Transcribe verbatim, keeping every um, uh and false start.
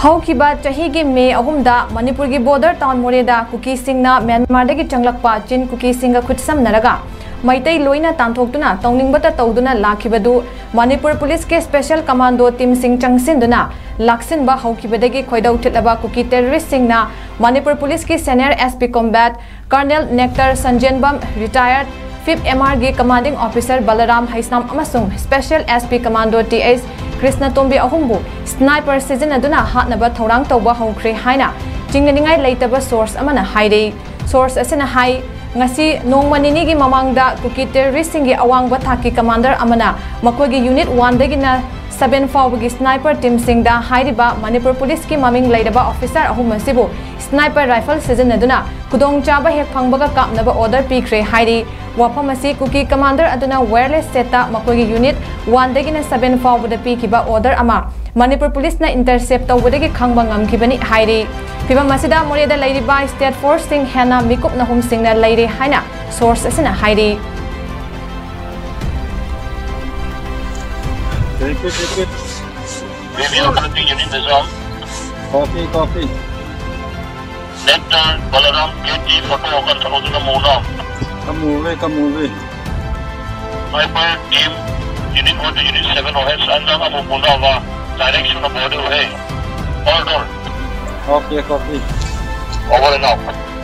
ꯍꯧꯈꯤꯕ ꯆꯍꯤꯒꯤ ꯃꯦ ꯑꯍꯨꯝꯗ ꯃꯅꯤꯄꯨꯔꯒꯤ ꯕꯣꯔꯗꯔ ꯇꯥꯎꯟ ꯃꯣꯔꯦꯗ ꯀꯨꯀꯤꯁꯤꯡꯅ ꯃ꯭ꯌꯥꯟꯃꯥꯔꯗꯒꯤ ꯆꯪꯂꯛꯄ ꯆꯤꯟ ꯀꯨꯀꯤꯁꯤꯡꯒ ꯈꯨꯠꯁꯝꯅꯔꯒ ꯃꯩꯇꯩ ꯂꯣꯏꯅ ꯇꯥꯟꯊꯣꯛꯇꯨꯅ ꯇꯧꯅꯤꯡꯕꯇ ꯇꯧꯗꯨꯅ ꯂꯥꯛꯈꯤꯕꯗꯨ ꯃꯅꯤꯄꯨꯔ ꯄꯨꯂꯤꯁꯀꯤ ꯁ꯭ꯄꯦꯁꯦꯜ ꯀꯃꯥꯟꯗꯣ ꯇꯤꯝꯁꯤꯡ ꯆꯪꯁꯤꯟꯗꯨꯅ ꯂꯥꯛꯁꯤꯟꯕ ꯍꯧꯈꯤꯕꯗꯒꯤ ꯈꯣꯏꯗꯧ ꯊꯤꯠꯂꯕ ꯀꯨꯀꯤ ꯇꯦꯔꯣꯔꯤꯁ꯭ꯠꯁꯤꯡꯅ ꯃꯅꯤꯄꯨꯔ ꯄꯨꯂꯤꯁꯀꯤ senior S P combat colonel Nectar ꯁꯟꯖꯦꯟꯕꯝ, ꯔꯤꯇꯥꯌꯔꯗ ꯐꯤꯐ ꯑꯦꯝ ꯑꯥꯔꯒꯤ ꯀꯃꯥꯟꯗꯤꯡ ꯑꯣꯐꯤꯁꯥꯔ ꯕꯂꯔꯥꯝ ꯍꯩꯁꯅꯥꯝ ꯑꯃꯁꯨꯡ special S P commando T H Krishnatombi ꯑꯍꯨꯝꯕꯨ ꯁ꯭ꯅꯥꯏꯄꯔ ꯁꯤꯖꯤꯟꯅꯗꯨꯅ ꯍꯥꯠꯅꯕ ꯊꯧꯔꯥꯡ ꯇꯧꯕ ꯍꯧꯈ꯭ꯔꯦ ꯍꯥꯏꯅ ꯆꯤꯡꯅꯅꯤꯡꯉꯥꯏ ꯂꯩꯇꯕ ꯁꯣꯔꯁ ꯑꯃꯅ ꯍꯥꯏꯔꯤ꯫ ꯁꯣꯔꯁ ꯑꯁꯤꯅ ꯍꯥꯏ, ꯉꯁꯤ ꯅꯣꯡꯃ ꯅꯤꯅꯤꯒꯤ ꯃꯃꯥꯡꯗ ꯀꯨꯀꯤ ꯇꯦꯔꯣꯔꯤꯁ꯭ꯠꯁꯤꯡꯒꯤ ꯑꯋꯥꯡꯕ ꯊꯥꯛꯀꯤ ꯀꯃꯥꯟꯗꯔ ꯑꯃꯅ ꯃꯈꯣꯏꯒꯤ ꯌꯨꯅꯤꯠ ꯋꯥꯟꯗꯒꯤꯅ ꯁꯚꯦꯟ ꯐꯥꯎꯕꯒꯤ ꯁ꯭ꯅꯥꯏꯄꯔ ꯇꯤꯝꯁꯤꯡꯗ ꯍꯥꯏꯔꯤꯕ ꯃꯅꯤꯄꯨꯔ ꯄꯨꯂꯤꯁꯀꯤ ꯃꯃꯤꯡ ꯂꯩꯔꯕ ꯑꯣꯐꯤꯁꯥꯔ ꯑꯍꯨꯝ ꯑꯁꯤꯕꯨ ꯁ꯭ꯅꯥꯏꯄꯔ ꯔꯥꯏꯐꯜ ꯁꯤꯖꯤꯟꯅꯗꯨꯅ ꯈꯨꯗꯣꯡꯆꯥꯕ ꯍꯦꯛ ꯐꯪꯕꯒ ꯀꯥꯞꯅꯕ ꯑꯣꯔꯗꯔ ꯄꯤꯈ꯭ꯔꯦ ꯍꯥꯏꯔꯤ꯫ ꯋꯥꯐꯝ ꯑꯁꯤ ꯀꯨꯀꯤ ꯀꯃꯥꯟꯗꯔ ꯑꯗꯨꯅ ꯋꯥꯌꯔꯂꯦꯁ ꯁꯦꯠꯇ ꯃꯈꯣꯏꯒꯤ ꯌꯨꯅꯤꯠ ꯋꯥꯟꯗꯒꯤꯅ ꯁꯚꯦꯟ ꯐꯥꯎꯕꯗ ꯄꯤꯈꯤꯕ ꯑꯣꯔꯗꯔ ꯑꯃ ꯃꯅꯤꯄꯨꯔ ꯄꯨꯂꯤꯁꯅ ꯏꯟꯇꯔꯁꯦꯞ ꯇꯧꯕꯗꯒꯤ ꯈꯪꯕ ꯉꯝꯈꯤꯕꯅꯤ ꯍꯥꯏꯔꯤ꯫ ꯐꯤꯚꯝ ꯑꯁꯤꯗ ꯃꯣꯔꯦꯗ ꯂꯩꯔꯤꯕ ꯁ꯭ꯇꯦꯠ ꯐꯣꯔꯁꯁꯤꯡ ꯍꯦꯟꯅ ꯃꯤꯀꯨꯞ ꯅꯍꯨꯝꯁꯤꯡꯅ ꯂꯩꯔꯦ ꯍꯥꯏꯅ ꯁꯣꯔꯁ ꯑꯁꯤꯅ ꯍꯥꯏꯔꯤ꯫ Repeat, repeat. Review copy, unit resolve. Copy, copy. Later, Balaram, K T, photo open through the Muna. Kamule, Kamule. Sniper team, unit one to unit seven, O H, Sanjang Amu Muna, direction of order, hey. Order. Okay, copy. Over and out.